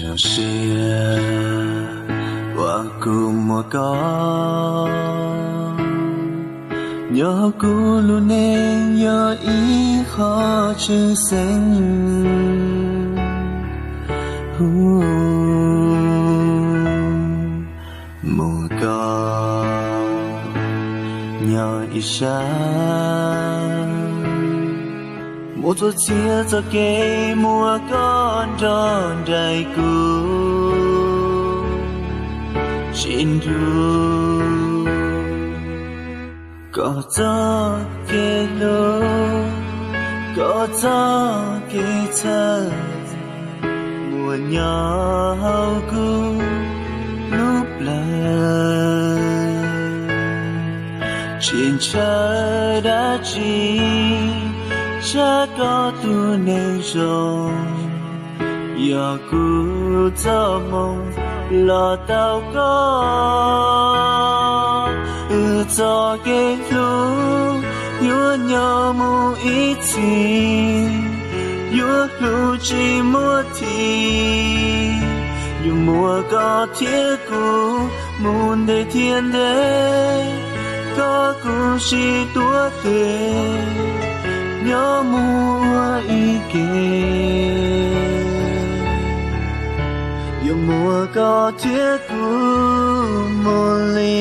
Zoo siab uas kuv muaj koj nyob hauv kuv lub neej yog ib qho tshwj xeeb. Muaj koj nyob ib sab, muaj txhua txhia txoj kev muaj koj nrog nraim kuv, sib nrug koj txoj kev hlub, koj txoj kev txhawj muaj nyob hauv kuv lub plawv. Tsis ntshaw dab tsi, saib koj tus neeg zoo, yog kuv txoj hmoo los tau koj. Wb txoj kev hlub yuav nyob mus ib txhis, yuav hlub tsis muaj thim. Yuav muaj koj thiab kuv mus ntev thiab ntev, koj kuv sib tuav tes nyob mus ua ib ke. Yuav muaj koj thiab kuv mus li.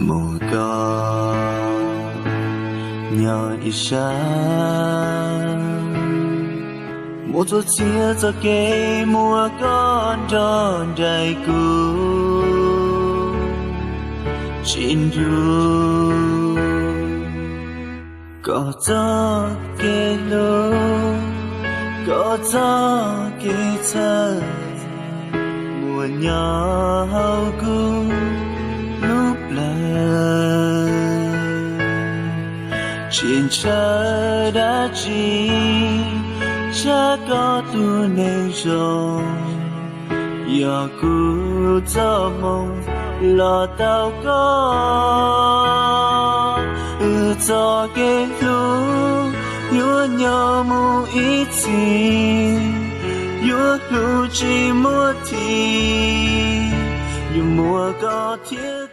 Muaj koj nyob ib sab, muaj txhua txhia txoj kev muaj koj nrog nraim kuv, sib nrug koj txoj kev hlub, koj txoj kev txhawj muaj nyob hauv kuv lub plawv. Tsis ntshaw dab tsi, saib koj tus neeg zoo, yog kuv txoj hmoo los tau koj. Wb txoj kev hlub yuav nyob mus ib txhis, yuav hlub tsis muaj thim. Yuav muaj koj thiab